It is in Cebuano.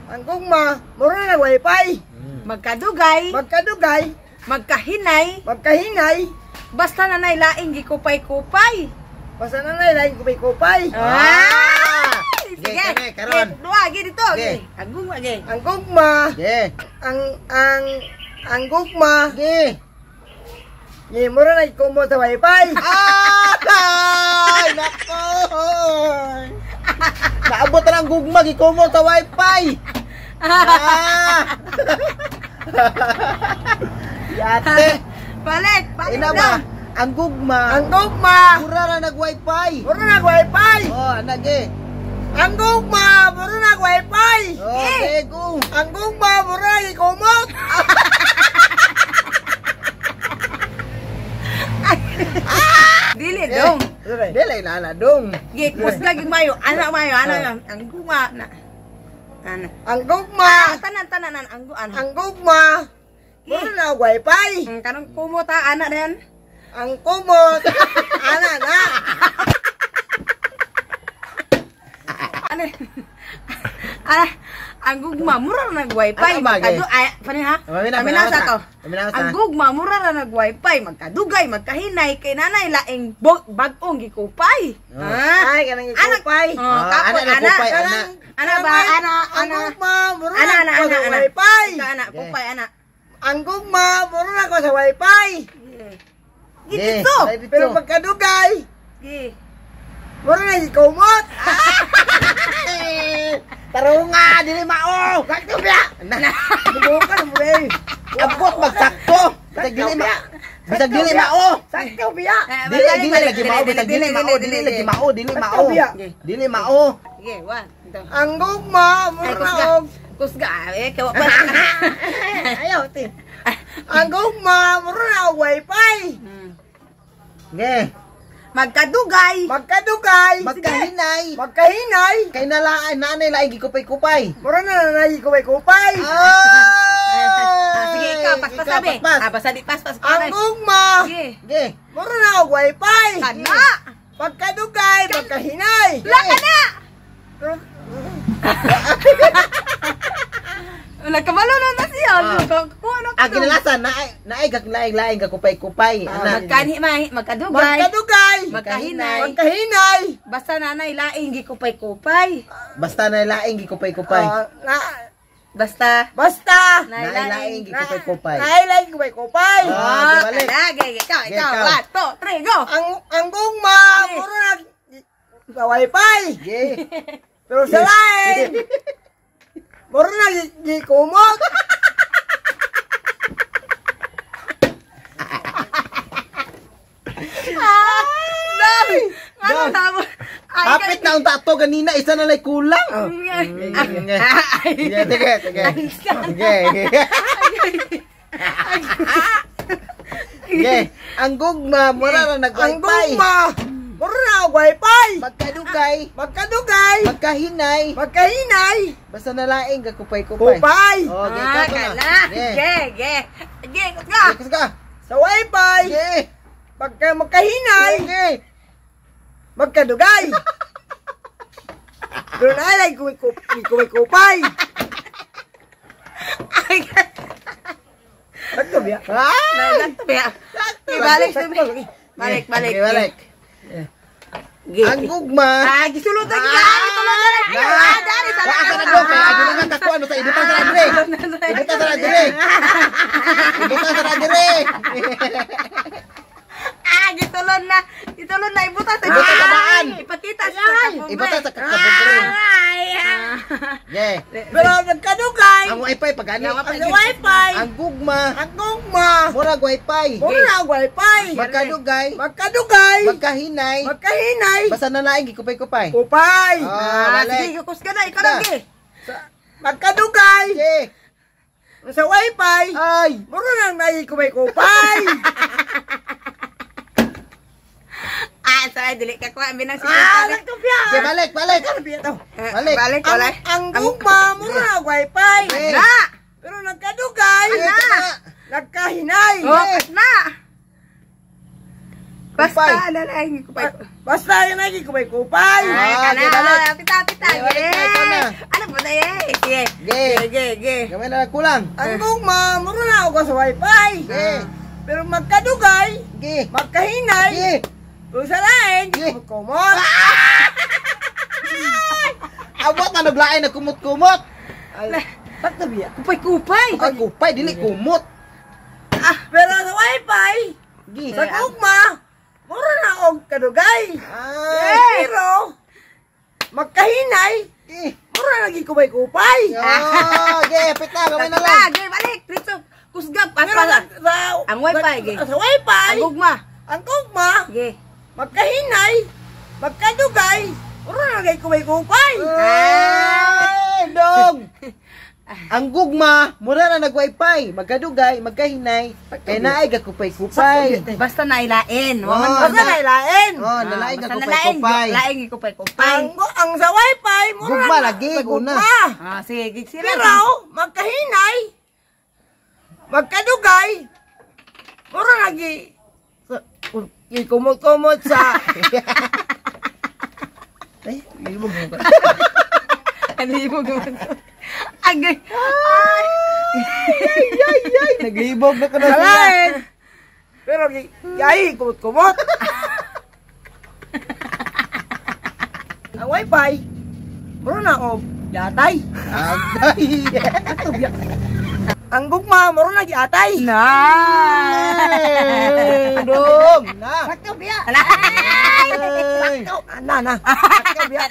Ang gugma, mura na wifi. Magkadugay, Magkadugay, magkahinay, magkahinay, basta nanay laing gikupay-kupay. Basta na lain kupay-kupay. Ah! Sige, Sige. kani, karon. Ge, duha, ge dito. Ge. Ge. Ang gugma, ge. Ang gugma, Ge. ang gugma, Ge. Ni mura na kumot sa wifi. Ay! Nako! Naabot na ang gugma, gikumot sa wifi! Ah! Yate! Balik, balik Ina ba? Ang gugma, Ang gugma, mura na nag-wifi! Mura na wifi. Oh, anak ge. Ang gugma, mura na wifi. Oh, ge, go. Ang gugma, mura na kumot. Dili dong. Dili na na dong. Ge, kusga gyud mayo. Ana mayo, ana. Ang gugma na. Ana. Ang gugma, Ah, tanan tanan ang ana. Ang gugma, mura na wifi. Ang kanang kumot ha, ana na yan. Ang kumot, ana na. Ano? Ah, ang gugma mura ra nag wifi. Ano ba, ge? Magkadu ay panin ha? Paminaw, Paminaw sa to. Paminaw sa. Ang gugma mura ra nag wifi, magkadugay, magkahinay kay nanay laing bag-ong gikupay. Oh. Ah. Ay, kanang gikupay. Oh, Ah, tapos ana na ana. kupay, ana. Ana ba ana Ang ana. gugma, mura Ana na ana ko ana sa ana. wifi. Ikaw, ana Ge. kupay ana. Ang gugma, mura na ko sa wifi. Gi Ge. dito. Ay, dito. Pero pagkadugay, Gi. mura na gikumot. Tarunga, dili mao. Sakto biya. Na. Bubukan mo eh. Abot magsakto. Bisag dili ma. Bisag dili mao. Sakto biya. Eh, Dili balik, dili balik, lagi mao, bisag dili mao, dili lagi mao, dili mao. Sakto biya. Dili mao. Ge, one, two. Ang gugma, Ay, mura na kusga. og. Kusga. Eh, kawa pa. Ayaw, ti. Ang gugma, mura na og wifi. Ge. Magkadugay. Magkadugay, Magkahinay. magkahinay, Kay nalaan nanay laing gikupay-kupay. mura na nanay kupay-kupay. Ah! Ah, sige, ikaw, paspas sabi. Paspas. Ah, basta di paspas. Ang gugma, Sige. Ge. mura na og wifi. Kana. Pagkadugay, magkahinay. La kana. Nagkabalo na na siya. Ah. Kuha na Ah, kinalasan naay naay laing laing gakupay-kupay. Ana. Magkanhi may magkadugay. Magkadugay, Magkahinay. magkahinay. Basta nanay laing gikupay-kupay. Basta na laing gikupay-kupay. Ah, na, Basta basta, nay Naay laing laing. gikupay-kupay. naay laing kupay-kupay. Ah, Ah, di balik. kana. Ge, ge, ikaw, Ge, ikaw. ikaw. One, two, three, go. Ang gugma, Ge. mura na sa wifi. Ge. Pero sa lain, mura na gikumot. Ah, dami. Ano Dami. tama? Ay, Hapit na unta to ganina isa na lay kulang. Sige, sige, sige. Sige. Sige. Ang gugma mura ra Ang nag-wifi. gugma, mura na og wifi. Magkadugay, Magkadugay, magkahinay, magkahinay, basta na laing gakupay-kupay. kupay. Oh, ge, Ah, ikaw to na. kana. Ge. Ge, ge. Ge, kusga. Ge, kusga. Sa wifi, Ge. pagka magkahinay, Ge. magkadugay. Pero naay kupay-kupay. Ay, Sakto biya. Ah! Sakto ba? Balik, balik, balik. Ge, balik. Ge. Ang gugma. Ah, gisulod na gid. Ah, gisulod na. Ah, dari sa Wa ka na dok, kay agi naman kako ano sa ibutang sa dire. Ibutang sa dire. Ibutang sa dire. Ah, gisulod na. Gisulod na ibutang sa Ibutang sa daan. Ipakita sa kapobre. Ibutang sa kapobre. Ay. ah. Ge. Pero nagkadugay, Ang wifi pagani. ang wifi, Ang gugma, ang gugma, murag wifi. mura na og wifi. Magkadugay, Magkadugay, magkahinay, magkahinay, basta na laing gikupay-kupay. kupay. Ah, Ah, balik. sige, kusga na ikaw na ge. Magkadugay, Ge. sa wifi, Ay. mura nang naay kupay-kupay. Ah, sorry, dili ka kuha binang si Ah, sakto biya. Ge, balik, balik. Biya to. Balik. Balik, Ang, balik. ang gugma, mura na og wifi. Ge. Na. Pero nagkadugay, Ge, tama. nagkahinay. Oh, na. Basta na kupay. Basta yun lagi kupay-kupay. Ay, Ah, kana. okay, balik. Pita, pita. Okay, balik na, ikaw na. Ano ba na eh? Sige. Ge. Ge, ge. Gamay na lang kulang. Ang gugma, mura na ako sa wifi. Ge. Pero magkadugay, Ge. magkahinay, Ge. pero sa lain, Ge. kumot. Abot na naglain na kumot-kumot. Ay, sakto biya. Kupay-kupay. Ay, kupay dili kumot. Pero sa wifi, Ge. sa gugma, mura na og kadugay. Ay. Pero, magkahinay, Ge. mura lagi kupay-kupay. Oh, ge, pita gamay na Pita, lang. ge, balik. Tritso. Kusgap. Pas, Pero pas. sa, Ang wifi, ge. sa wifi, Ang gugma. ang gugma, Ge. magkahinay, magkadugay, mura na lagi kupay-kupay. Ay, dong. Ang gugma, mura na nag-wifi, magkadugay, magkahinay, kay naay gakupay-kupay. Basta nailain. Oh, Waman Basta na ilain. Oh, nalain Basta nalain. gakupay-kupay. Lain kupay-kupay. Ang sa wifi, mura Gugma na lagi, sa guna. gugma. Ah, sige, gig sila. Pero, magkahinay, magkadugay, mura lagi, kumot-kumot sa... Ay, libog mo ba? Alibog mo. Agay. Ay. Ay, ay, ay, naglibog na ko na sila. Salain! Pero, yay, kumot-kumot. Ang wifi, mura na ako, yatay. Agay. Ang gugma, mura na giatay. Na. Ay, dong. Na. Sakto biya. Ay. Sakto. Ana na. Sakto biya.